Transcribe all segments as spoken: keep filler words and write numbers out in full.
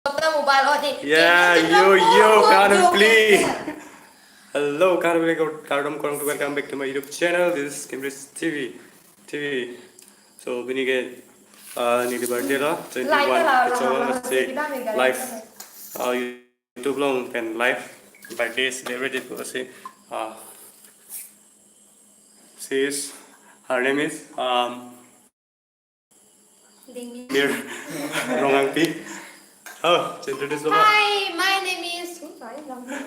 Kota mobile o di. Yeah, yo, yo, Kanpli. Hello, Kanpli, kardom, kardom, welcome back to my YouTube channel. This is Cambridge T V. T V. So, pini ke, uh, neli birthday lo, twenty-one. Light la, la, so, la, la, say la, la, live, uh, YouTube along pen live birthday celebrate pusi, uh, she is, her name is, um, Dingmir Rongangpi. Oh, introduce lo. Hi, my name is, oh, sorry, long name.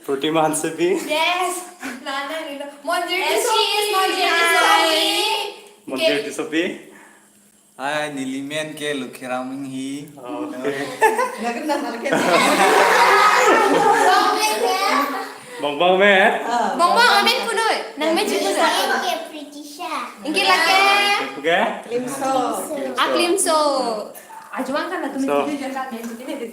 Protima Hansepi. Yes. Lana Lilo. Monjir Yes, Tissopi. She is Monjir Hi. Tissopi. Monjir Okay. Tissopi. Hi, neli men ke Lukhiram Inghi. Oh, okay. Lagan na, lagan. Long name, yeah. Bongbong men. Ah. Bongbong amen punoi. Nang men chikun sa. Inke Pritisha. Inke lake. Oke. Klimso. Aklimso. Ajuang kan latum So. Itu jangan main begini.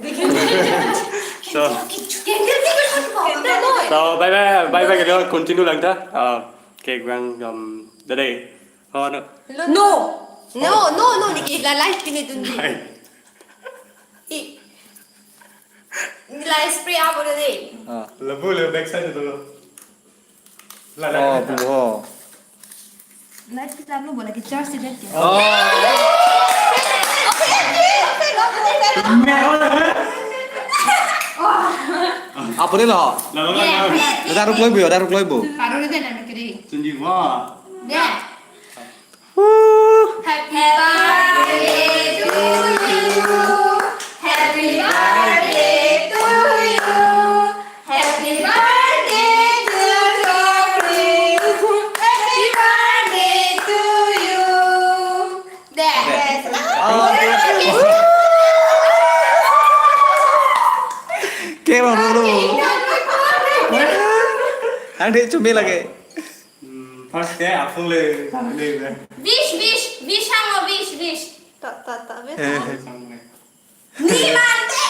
So. Kendir, kendir, kendir. So, bye bye, bye bye, kita continue lang ta. Ah, okay, bang, um, the day. Oh, no. No. No, no, no, neli la live pini dun di. Hai. I. Neli la spray abo de. Ah. Labu le back side tu. La, la, Oh, la. Buho. Live kita upload bola ke charge tidak ke? Oh. Apa ni lo? La, la, la, la. Dah ruk loi bu, dah ruk loi bu. Baru ni dah nak kiri. Tunjuk wah. Dah. Happy birthday to you. Happy birthday to you. Happy birthday to you. Happy birthday to you. Deh. Deh. Oh. Kero dulu. Ang di cumi lagi. Hmm, first ke apung le, le, le. Wish, wish, wish, hang lo, wish, wish. Tak, tak, tak, wish. Eh. Ni mante.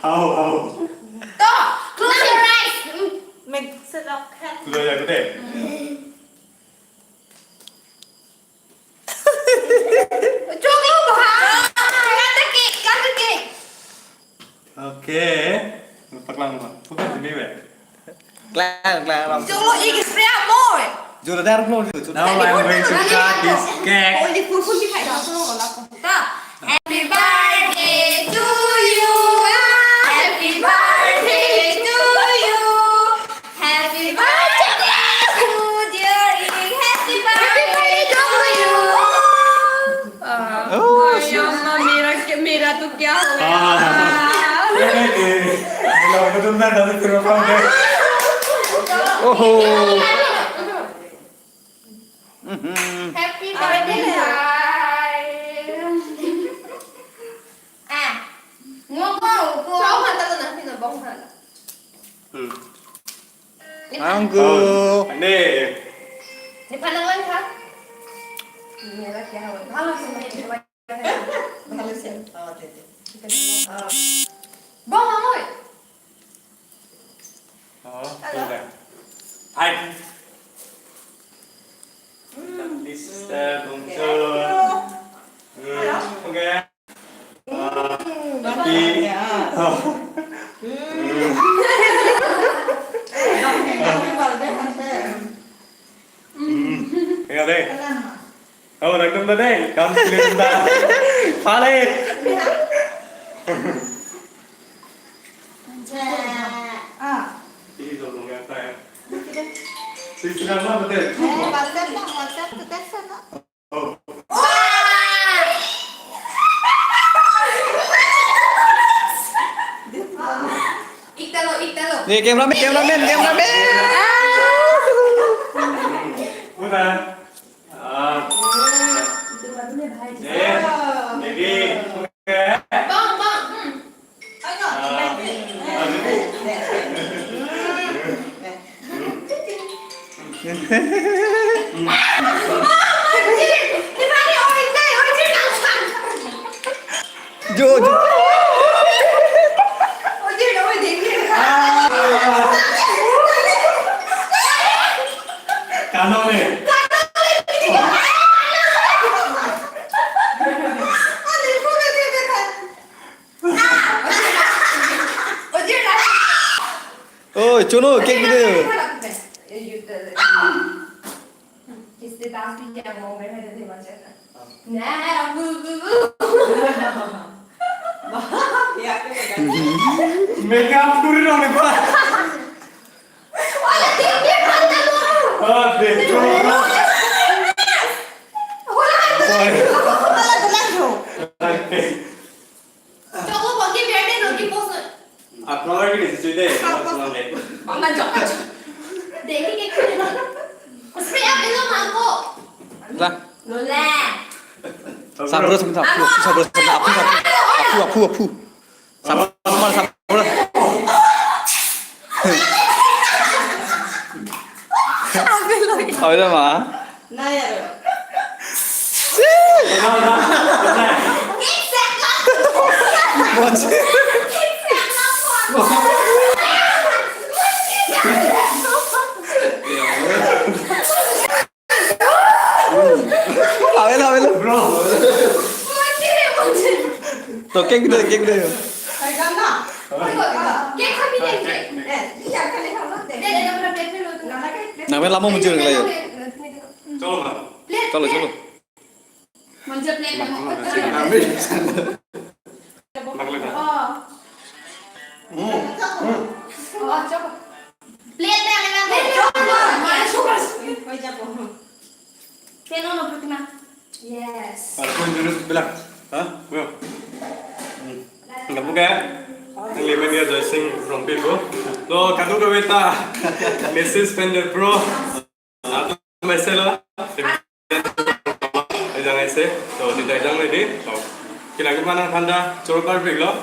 Hau, hau. To, close your eyes. Mm. Make it look happy. Sudah ya, gede. Choklo boha. Cut the cake, cut the cake. Okay. Paklang, Pak. Bukan sini, Pak. Klang, klang, klang. Choklo ik spray amoy. Jor dar lo. Now I'm going to cut this cake. Only full full dikhai da, so wala ko. Ta. Happy birthday to you. Happy birthday to you. Happy birthday to dear Ing. Happy birthday to you. Oh, अरे अम्मा, मेरा क्या, मेरा तो क्या हो गया? हाँ। ये नहीं, ये, ये लोग तो तुम ना, ना, तुम लोग ना। Oh. Happy birthday. Ah. Ngo ko, ko. Chau han ta na, pina bong han. Hmm. Anggu. Ane. Ni panang lang ha? Ni lagi ha. Halo, semua ni. Halo, siap. Oh, oke, oke. Bong, Bong, oi. Oh, sudah. Hai. Hmm. Mister Bongso. Hmm, oke. Ah, hmm, Bati. Ya. Oh. Hmm. Hmm. Ya deh. Oh, nangtum ta dei. Kam sini ta. Pale. Ah. Ini dong yang saya. Sisi nama betul. Eh, WhatsApp, WhatsApp, text sana. Oh. Iktalo, iktalo. Nih, cameraman, cameraman, cameraman. Udah. Ah. Itu baru nih, bahaya. Eh, jadi, oke. Bang, bang. Hmm. Ayo. Ah. Jo, jo. Kano ne? Chono, cake video. Makeup kuri dong ni pa. Ah, de. Chobo bangke biar deh, no, ki post. Upload ke di situ deh. Bang, bang, jok, jok. Deh, ki, ki, ki, ki. Spray up itu mangko. Lah. Lola. Sabro sebentar, aphu, aphu, sabro sebentar, aphu, aphu, aphu, aphu, aphu. Sabro sebentar, sabro. Apa itu, Ma? Naya. Avelo, avelo. Bro. To cake de, cake de. Nang pen lamo muncul kali ya. Cholo, Ma. Cholo, cholo. Plate. Oh. Hmm. Hmm. Oh, cholo. Plate, plate, plate, plate. Cholo. Cholo. Cholo. Yes. Alkun jurus bilang. Hah? Well. Nggak buka ya? Yang lima dia Joy Singh from Pebo. Lo, kadokave ta. Missus Fender Pro. Atu meselo. Ejang ese. To, tidak ejang lagi. To. Kelang keman aphan ta choro parpiklo.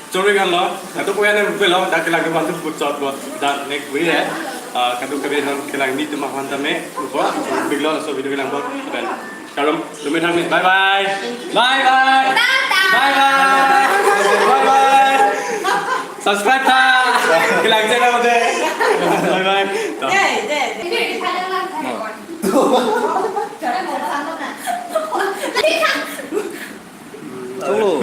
Choro kan lo. Atu koya ne rupelo. Dak kelang keman tu puchot lo. Dak nek bui hai. Ah, kadokave nang kelang ni tu aphan ta me. Upo. Piklo, laso video kelang bot. Kardom, dumi thang ni. Bye bye. Bye bye. Tata. Bye bye. Bye bye. Subscribe ta. Kelang channel deh. Bye bye. Deh, deh, deh. Cholo.